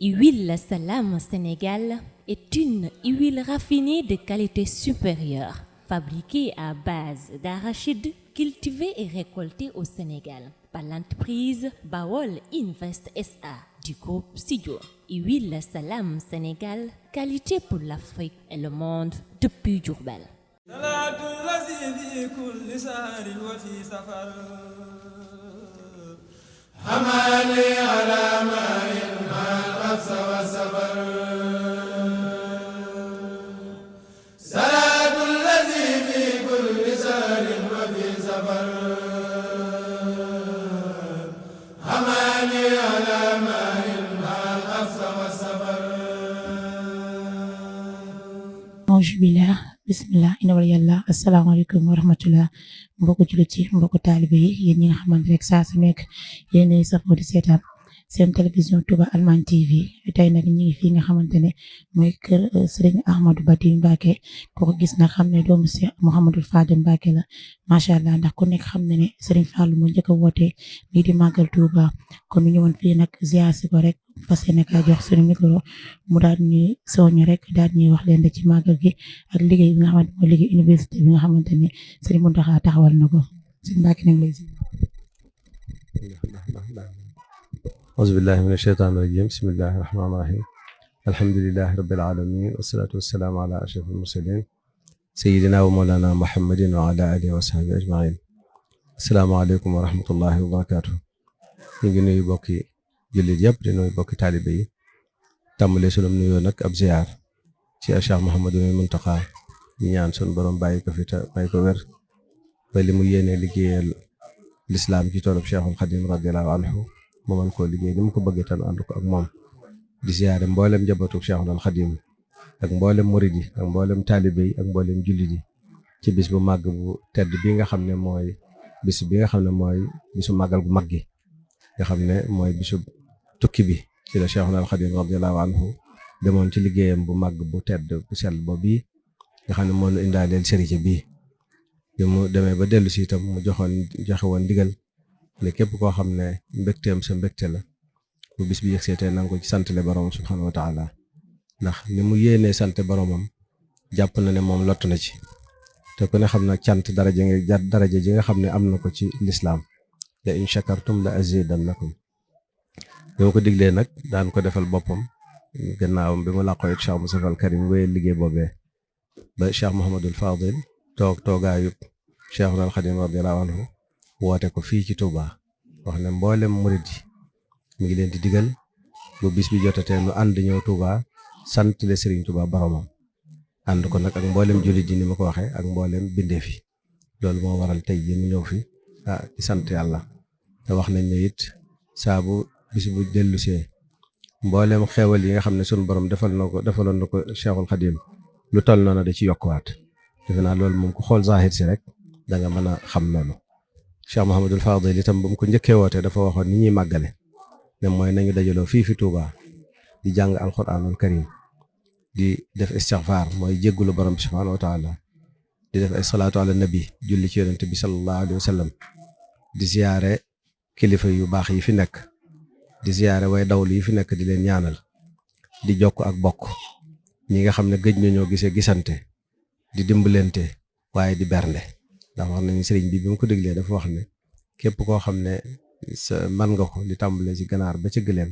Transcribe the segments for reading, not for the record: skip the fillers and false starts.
Huile Salam Sénégal est une huile raffinée de qualité supérieure, fabriquée à base d'arachide cultivé et récolté au Sénégal par l'entreprise Bawol Invest SA du groupe Sidio. Huile Salam Sénégal, qualité pour l'Afrique et le monde depuis Diourbel. Alhamdulillah bismillah ina wala yàlla asalaamaaleykum wa rahmatullah mbokku jullit yi mbokku taalibe yi yéen ñi nga xamante rek saa su nekk yéenay safoo di seetaan seen télévision Touba Allemagne TV tey nag ñu ngi fii nga xamante ne mooy kër Serigne Ahmadou Badawi Mbacké ko gis nag xam ne doomu Cheikh Mouhamadou Fadel Mbacké la macha allah ndax ku nekk xam ne ne Serigne Fallou moo njëkk a woote lii di màggal Touba kon ñu ñëwoon fii nag ziar si ko rek fas yéene kaa jox suñu micro mu daal ñuy soññ rek daal ñuy wax leen ci màggal gi ak liggéey bi nga xamante mooy liggéey université bi nga xamante ne Serigne Mountakha taxawal na ko Serigne Mbacké nag lay si. auzu billahi min asheytaani rajim bismillahi rahmaani rahim alhamdulilahi rabbil alamin wasalaatu wasalaamu ala ashrafil mursalin sayidina wa mawlana muhammadin wa ala alihi wa sahbihi ajmain asalaamaaleykum wa rahmatullahi wa barakatuh ñu ngi nuyu bokki jullit yëpp di nuyu bokki taalibe yi tàmbalee sunu nuyoo nag ab ziar ci Cheikh Mouhamadou Mountakha ñu ñaan sunu borom bàyyi ko fi te bàyyi ko wér ba li mu yéenee liggéeyal lislaam ci toolub Cheikhul Khadim radiallahu anhu mu mën koo liggéey ni mu ko bëggee tan ànd ko ak moom di ziare mboolem njabootu Cheikhul Khadim ak mboolem murid yi ak mboolem taalibe yi ak mboolem jullit yi ci bis bu màgg bu tedd bi nga xam ne mooy bis bi nga xam ne mooy bisu màggal gu mag gi nga xam ne mooy bisu tukki bi ci la Cheikhul Khadim radiallahu anhu demoon ci liggéeyam bu màgg bu tedd bu sell ba bii nga xam ne moo nu indaaleel sëriñ bii bi mu demee ba dellu si itam mu joxe woon ndigal ne képp koo xam ne mbégteem sa mbégte la bu bis bi yëgsee tey nanga ko ci santale borom subhanahu wa taala ndax ni mu yéenee sante boromam jàpp na ne moom lott na ci te ku ne xam na cant daraja ji nga xam ne am na ko ci lislaam la in shakartum la azidannakum bi ma ko diglee nag daan ko defal boppam gannaawam bi mu làqoo it Cheikh Moustapha al Karim wéyal liggéey boobee ba Cheikh Mouhamadul Fadil toogaayub Cheikhul Khadim radiyallahu anhu woote ko fii ci Touba wax ne mboolem murid yi mi ngi leen di digal bu bis bi jotatee nu ànd ñëw Touba sant le Serigne Touba boromam ànd ko nag ak mboolem jullit yi ni ma ko waxee ak mboolem bindeef yi loolu moo waral tey jii ñu ñëw fi di sant yàlla te wax nañ ne it saabu bis bu dellusee mboolem xeewal yi nga xam ne sunu borom defaloon na ko Cheikhul Khadim lu toll noonu da ci yokkuwaat defe naa loolu moom ku xool zahir si rek da nga mën a xam loolu. Cheikh Mouhamadul Fadil itam ba mu ko njëkkee woote dafa waxoon ni ñuy màggale ne mooy nañu dajaloo fii fi Touba di jàng alquranul karim di def istighfar mooy jéggulu borom bi subhanahu wa taala di def ay salaatu ala nabi julli ci yonent bi sallallahu alayhi wa sallam di ziyaare kilifa yu baax yi fi nekk di ziyaare way dawlu yi fi nekk di leen ñaanal di jokk ak bokk ñi nga xam ne gëj nañoo gisante di dimbalante waaye di bernde ndax wax nañu sëriñ bi mu ko déglee dafa wax ne képp koo xam ne sa man nga ko di tàmbalee ci ganaar ba ci gëléem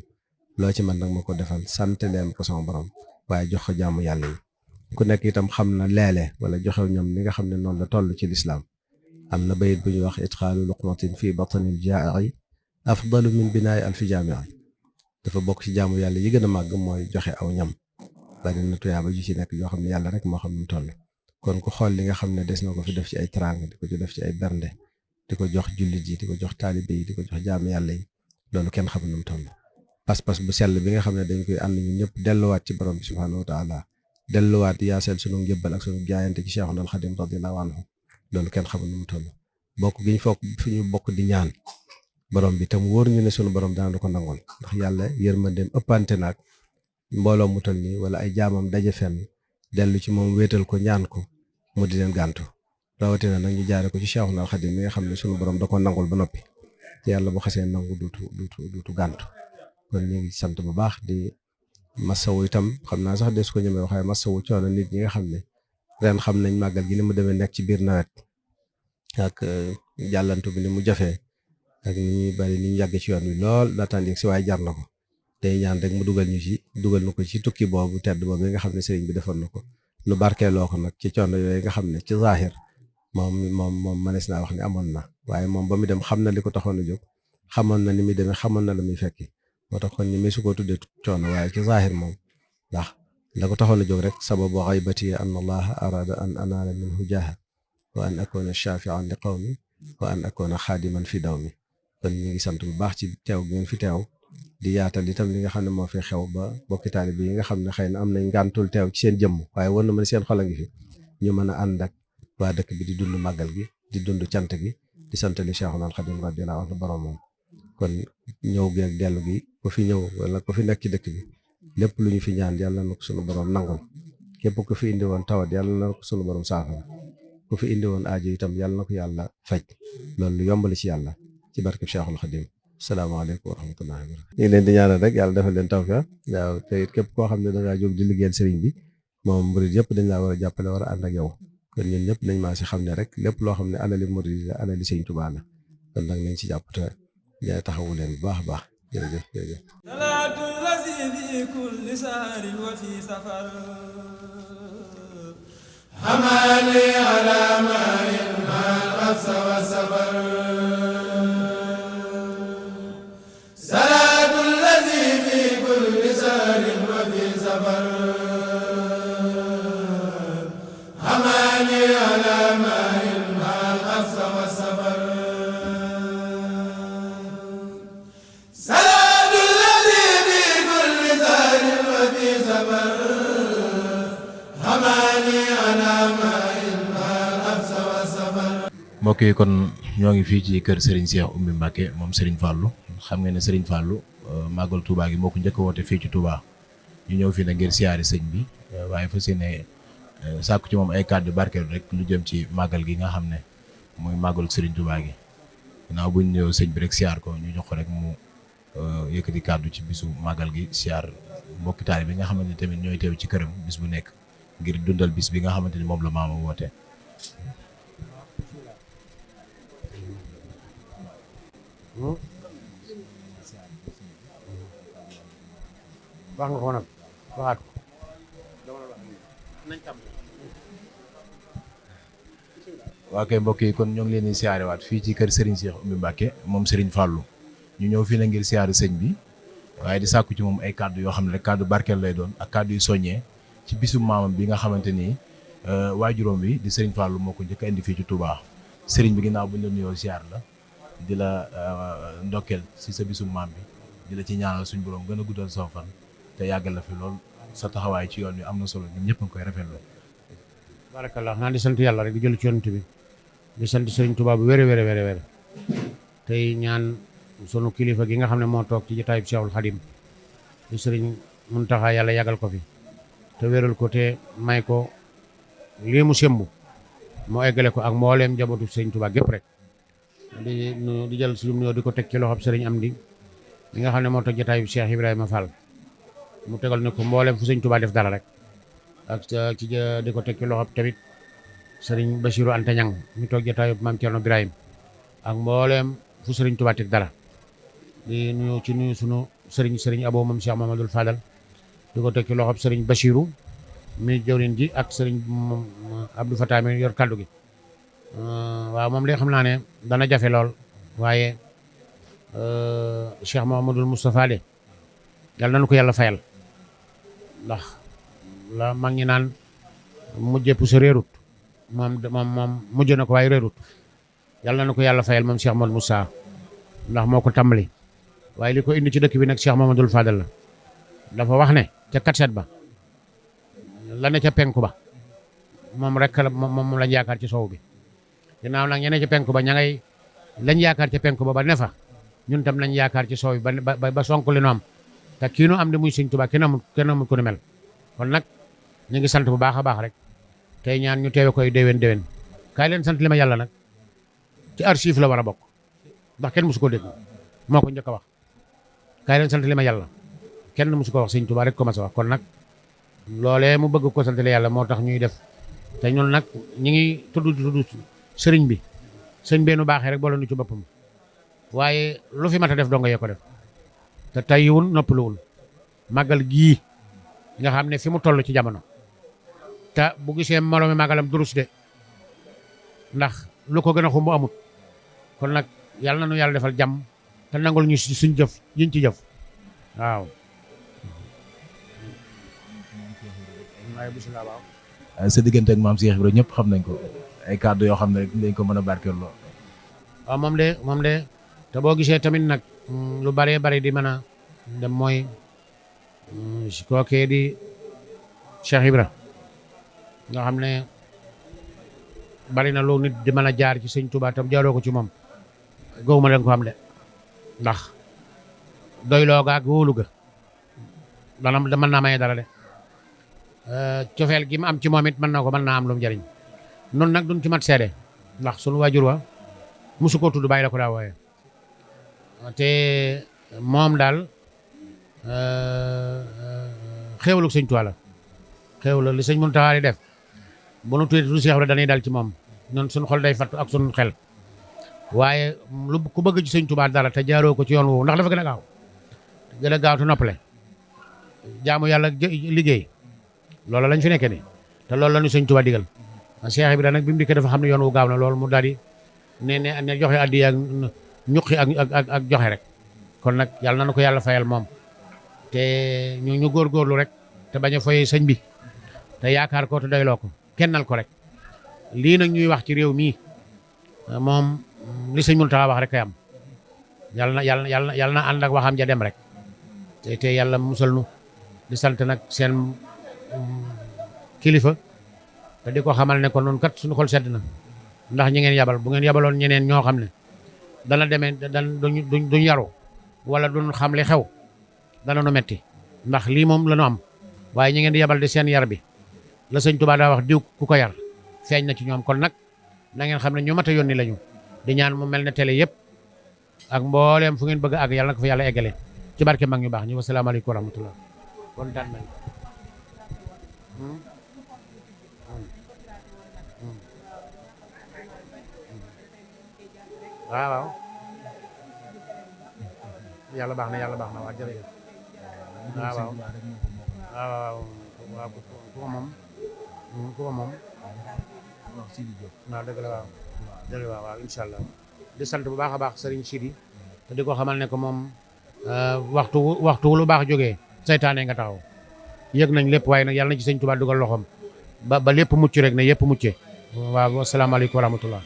loo ci man nag ma ko defal sant leen ko sama borom waaye jox ko jaamu yàlla yi ku nekk itam xam na leele wala joxew ñoom li nga xam ne noonu la toll ci lislaam am na bayit bu ñuy wax itxaalu luqmatin fii batnil jaa'i afdalu min binaay alfi jaami'i dafa bokk ci jaamu yàlla yi gën a màgg mooy joxe aw ñam bari na tuyaaba ju ci nekk yoo xam ne yàlla rek moo xam nu toll kon ku xool li nga xam ne des na ko fi def ci ay teraanga di ko ci def ci ay bernde di ko jox jullit yi di ko jox taalibe yi di ko jox jaamu yàlla yi loolu kenn xam nu mu toll pas-pas bu sell bi nga xam ne dañ koy ànd ñun ñëpp delluwaat ci borom bi subhanahu wa taala delluwaat yaaseel sunu njëbbal ak sunu jaayante ci Cheikhul Khadim radiyallahu anhu loolu kenn xam nu mu toll bokk gi ñu foog fi ñu bokk di ñaan borom bi tam wóor ñu ne sunu borom dana ko nangoon ndax yàlla yërmandeem ëppante naag mbooloo mu toll nii wala ay jaamam daje fenn dellu ci moom wéetal ko ñaan ko mu di leen gàntu rawatina nag ñu jaare ko ci Cheikhul Khadim mi nga xam ne sunu borom da ko nangul ba noppi te yàlla bu xasee nangu duutu gàntu kon ñu ngi sant bu baax di masawu itam xam naa sax des ko ñemee wax waaye masawu coono nit ñi nga xam ne ren xam nañ màggal gi ni mu demee nekk ci biir nawet ak jàllantu bi ni mu jafee ak ni ñuy bari ni ñu yàgg ci yoon wi lool daataan yegg si waaye jar na ko tey ñaan rek mu dugal na ko ci tukki boobu tedd boobu nga xam ne sëriñ bi defoon na ko nu barkeeloo ko nag ci coono yooyu nga xam ne ci zaahir moom mënees naa wax ne amoon na waaye moom ba mu dem xam na li ko taxoon a jóg xamoon na ni muy demee xamoon na la muy fekki moo tax kon ñi mi su ko tuddee coono waaye ci zaahir moom ndax la ko taxoon a jóg rek sababu xaybati an allaha arada an anaala minhu jaaha wa an akuna shafian li qawmi wa an akuna xaadiman fi dawmi kon ñu ngi sant bu baax ci teew bi ngeen fi teew di yaatal itam li nga xam ne moo fi xew ba bokki taalibe yi nga xam ne xëy na am nañ ngàntul teew ci seen jëmm waaye war na mën seen xol a ngi fi ñu mën a ànd ak waa dëkk bi di dund màggal gi di dund cant gi di sant li Cheikhul Khadim radiyallahu anhu boromam kon ñëw gi ak dellu gi ku fi ñëw wala ku fi nekk ci dëkk bi lépp lu ñu fi ñaan yàlla na ko sunu borom nangul képp ku fi indi woon tawat yàlla na ko sunu borom saafara ku fi indi woon aajo itam yàlla na ko yàlla faj loolu lu yombali ci yàlla ci barkeb Cheikhul Khadim salaamaaleykum wa rahmatullahi wa barakatuh. ñu ngi leen di ñaanal rek yàlla defal leen tawfiq waaw te it képp koo xam ne da ngaa jóg di liggéeyal sëriñ bi moom murid yëpp dañ laa war a jàppale war a ànd ak yow kon ñun ñëpp nañ maa si xam ne rek lépp loo xam ne alali murid la alali sëriñ Tuubaa la kon nag nañ ci jàpp te ñaay taxawu leen bu baax a baax jërëjëf jërëjëf. salaatu lazi fi kulli sahrin wa fi safar hamani ala ma'in mal absa wa safar salaatu lazi fi kulli sahrin wa fi safar hamani ala ma'in mal absa wa safar mbokk yi kon ñoo ngi fii ci kër Serigne Cheikh Oumy Mbacké moom Serigne Fallou xam ngeen ne Serigne Fallou màggal Touba gi moo ko njëkk a woote fii ci Touba ñu ñëw fii na ngir siyaari sëñ bi waaye fas yéene sàkku ci moom ay kàddu barkeel rek lu jëm ci màggal gi nga xam ne mooy màggal Serigne Touba gi ginnaaw buñ ñëw sëñ bi rek siyaar ko ñu jox ko rek mu yëkkati kàddu ci bisu màggal gi siyaar mbokki taalibe bi nga xamante ni tamit ñooy teew ci këram bis bu nekk ngir dundal bis bi nga xamante ni moom la maama woote. wax nga ko nag waxaat ko waa kay mbokk yi kon ñoo ngi leen di siyaare waat fii ci kër Serigne Cheikh Oumy Mbacké moom Serigne Fallou ñu ñëw fii na ngir siyaare sëñ bi waaye di sàkku ci moom ay kàddu yoo xam ne rek kàddu barkeel lay doon ak kàddu yu soññee ci bisu maamam bi nga xamante ni waajuróom bi di Serigne Fallou moo ko njëkk a indi fii ci Touba Serigne bi ginnaaw bu ñu la nuyoo siyaar la di la ndokkeel si sa bisu maam bi di la ci ñaanal suñu borom gën a guddal soo fan te yàggal la fi lool sa taxawaay ci yoon wi am na solo ñun ñëpp a ngi koy rafetlu. barakallah naa di sant yàlla rek di jël ci yonent bi di sant Serigne Touba bu wér tey ñaan sunu kilifa gi nga xam ne moo toog ci jotaay bi Cheikhul Khadim di Serigne Mountakha yàlla yàggal ko fi te wéral ko te may ko lii mu sembu moo eggale ko ak mbooleem njabootu Serigne Touba gépp rek di jël suñu nuyoo di ko teg ci loxob Serigne Amdi mi nga xam ne moo toog jotaay bi Cheikh Ibrahima Fall mu tegal ne ko mbooleem fu Serigne Touba def dara rek ak ci di ko teg ci loxob tamit Serigne Bassirou Anta Niang mi toog jotaayu Maam Thierno Birahim ak mbooleem fu Serigne Touba teg dara di nuyu sunu Serigne Abo moom Cheikh Mamadou Fadal di ko teg ci loxob Serigne Bassirou mi jawrin ji ak Serigne Abdou Fatah mi yor kaddu gi waaw moom li xam naa ne dana jafe lool waaye Cheikh Mamadou Moustapha de yàlla nañu ko yàlla fayal ndax la mag ñi naan mujjee pousse réerut moom mujj na ko waaye réerut yàlla na ko yàlla fayal moom Cheikh Mamadou Moussa ndax moo ko tàmbali waaye li ko indi ci dëkk bi nag Cheikh Mamadou Fadal la dafa wax ne ca katset ba la ne ca penku ba moom rek la moom lañ yaakaar ci sow bi ginnaaw nag ñene ca penku ba ña ngay lañ yaakaar ca penku ba ne fa ñun tam lañ yaakaar ci sow bi ba sonk li nu am te kii nu am de muy Sëñ Tuubaa kenn amul ku ni mel kon nag ñu ngi sant bu baax a baax rek tey ñaan ñu teewe koy déwén kaay leen sant li ma yàlla nag ci archive la war a bokk ndax kenn musu ko dégg moo ko njëkk a wax kaay leen sant li ma yàlla kenn musu ko wax sëñ Tuubaa rek ko mas a wax kon nag loolee mu bëgg ko santale yàlla moo tax ñuy def te ñun nag ñi ngi tudd sëriñ bi sëñ beenu baaxee rek boole nu ci boppam waaye lu fi mat a def doo nga yee ko def te tayyiwul noppaluwul màggal gii nga xam ne fi mu toll ci jamono te bu gisee moroomi màggalam durus de ndax lu ko gën a xumb amut kon nag yàlla na nu yàlla defal jàmm te nangul ñu suñ jëf yiñ ci jëf waaw. sa diggante ak maam Cheikh Ibrahima ñëpp xam nañ ko ay kàddu yoo xam ne rek dañ ko mën a barkeeloo. waaw moom de te boo gisee tamit nag lu baree bari di mën a dem mooy kookee di Cheikh Ibra nga xam ne bari na lu nit di mën a jaar ci sëñ Touba tam jaaroo ko ci moom gëwuma leen ko am de ndax doyloo ga ak wóolu ga dana mën naa maye dara de cofeel gi mu am ci moom it mën naa am lu mu jariñ noonu nag duñ ci mat seede ndax sunu waajur wa musu koo tudd bàyyi la ko daa wooye te moom daal xéewalu sëñ Tuubaa la xéewal li sëñ Muntaxa def bu nu tuddee Seex Ibra dañuy dal ci moom noonu suñu xol day fattu ak suñu xel waaye lu ku bëgg ci sëñ Tuubaa dara te jaaroo ko ci yoon woowu ndax dafa gën a gaaw te noppale jaamu yàlla liggéey loolu lañ fi nekkee ni te loolu la ñu sëñ Tuubaa digal Seex Ibra nag bi mu dikkee dafa xam ne yoon wu gaaw na loolu mu daal di ne joxe addiya ak ñuqi ak joxe rek kon nag yàlla na ko yàlla fayal moom te ñu góorgóorlu rek te bañ a foyee sëñ bi te yaakaar ko te doyloo ko kennal ko rek lii nag ñuy wax ci réew mii moom li sëñ Muntaxa wax rek kay am yàlla na ànd ak waxam ja dem rek te yàlla musal nu di sant nag seen kilifa te di ko xamal ne ko noonu kat suñu xol sedd na ndax ñi ngeen yabal bu ngeen yabaloon ñeneen ñoo xam ne dana demee duñ yaru wala duñ xam li xew dana nu metti ndax lii moom la nu am waaye ñi ngeen di yabal di seen yar bi la sëñ Tuubaa daa wax diw ku ko yar feeñ na ci ñoom kon nag na ngeen xam ne ñu mat a yónni lañu di ñaan mu mel ne télé yëpp ak mbooleem fu ngeen bëgg a àgg yàlla na ko fa yàlla eggale ci barke mag ñu baax ñu wasalaamaaleykum wa rahmatullah kontaan nañ waaw yàlla baax na waa jërëjëf waaw ku ko moom waaw dëgg la waaw incha allah di sant bu baax a baax Serigne Sidi te di ko xamal ne ko moom waxtu lu baax jógee saytaane nga taxaw yëg nañ lépp waaye nag yàlla na ci sëñ Tuubaa dugal loxoom ba lépp mucc rek ne yëpp muccee waaw asalaamaaleykum wa rahmatullah.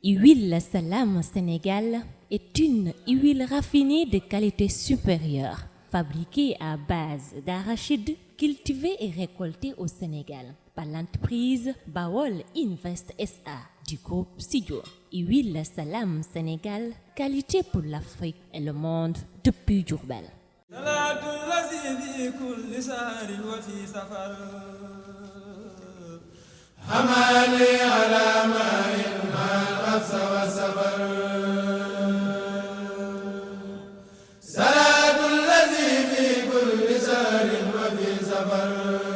Huile Salam Sénégal est une huile raffinée de qualité supérieure, fabriquée à base d'arachide cultivé et récolté au Sénégal par l'entreprise Bawol Invest SA du groupe Sidio. Huile Salam Sénégal, qualité pour l'Afrique et le monde depuis Diourbel. حماني على ماء ما الغص والسفر صلاة الذي في كل سار وفي سفر